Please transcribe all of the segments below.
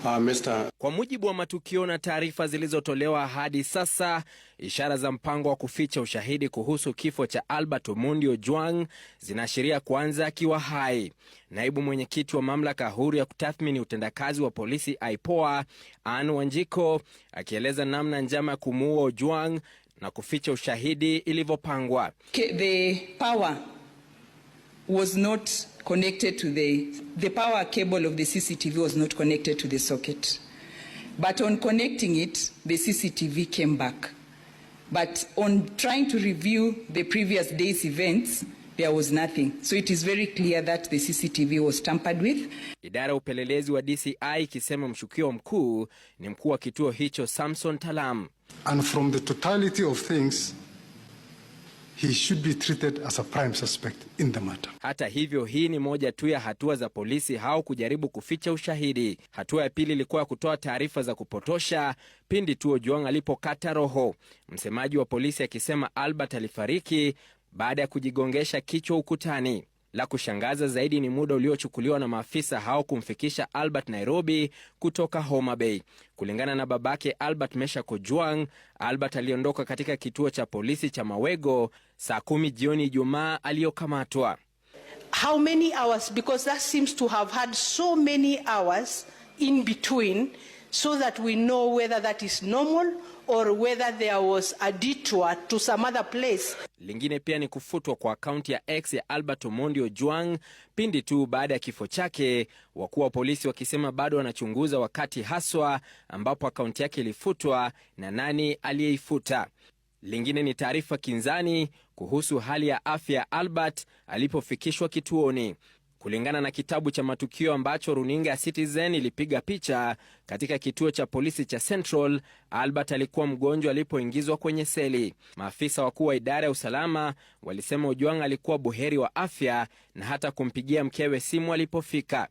Mr. Kwa mujibu wa matukio na taarifa zilizotolewa hadi sasa, ishara za mpango wa kuficha ushahidi kuhusu kifo cha Albert Omondi Ojwang zinaashiria kuanza akiwa hai. Naibu mwenyekiti wa mamlaka huru ya kutathmini utendakazi wa polisi IPOA, Anne Wanjiku, akieleza namna njama ya kumuua Ojwang na kuficha ushahidi ilivyopangwa. The power was not connected to the power cable of the CCTV was not connected to the socket. But on connecting it, the CCTV came back. But on trying to review the previous day's events, there was nothing. So it is very clear that the CCTV was tampered with. Idara ya upelelezi wa DCI ikisema mshukiwa mkuu ni mkuu wa kituo hicho Samson Talam. And from the totality of things, he should be treated as a prime suspect in the matter. Hata hivyo, hii ni moja tu ya hatua za polisi hao kujaribu kuficha ushahidi. Hatua ya pili ilikuwa kutoa taarifa za kupotosha pindi tu Ojwang alipokata roho. Msemaji wa polisi akisema Albert alifariki baada ya kujigongesha kichwa ukutani. La kushangaza zaidi ni muda uliochukuliwa na maafisa hao kumfikisha Albert Nairobi kutoka Homa Bay. Kulingana na babake Albert, Meshack Ojwang, Albert aliondoka katika kituo cha polisi cha Mawego saa 10 jioni Ijumaa aliyokamatwa. How many hours? Because that seems to have had so many hours in between, so that we know whether that is normal or whether there was a detour to some other place. Lingine pia ni kufutwa kwa akaunti ya X ya Albert Omondi Ojwang pindi tu baada ya kifo chake, wakuu wa polisi wakisema bado wanachunguza wakati haswa ambapo akaunti yake ilifutwa na nani aliyeifuta. Lingine ni taarifa kinzani kuhusu hali ya afya ya Albert alipofikishwa kituoni. Kulingana na kitabu cha matukio ambacho runinga ya Citizen ilipiga picha katika kituo cha polisi cha Central, Albert alikuwa mgonjwa alipoingizwa kwenye seli. Maafisa wakuu wa idara ya usalama walisema Ojwang alikuwa buheri wa afya na hata kumpigia mkewe simu alipofika.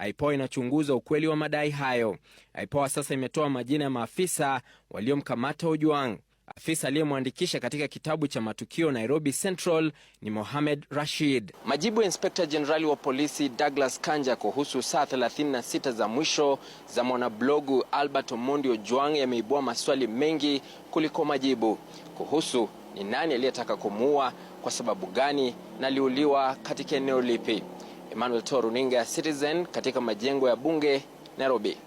IPOA inachunguza ukweli wa madai hayo. IPOA sasa imetoa majina ya maafisa waliomkamata Ojwang. Afisa aliyemwandikisha katika kitabu cha matukio Nairobi Central ni Mohamed Rashid. Majibu ya Inspekta Jenerali wa polisi Douglas Kanja kuhusu saa 36 za mwisho za mwanablogu Albert Omondi Ojwang yameibua maswali mengi kuliko majibu kuhusu ni nani aliyetaka kumuua, kwa sababu gani na aliuliwa katika eneo lipi. Emmanuel Too, runinga ya Citizen katika majengo ya bunge, Nairobi.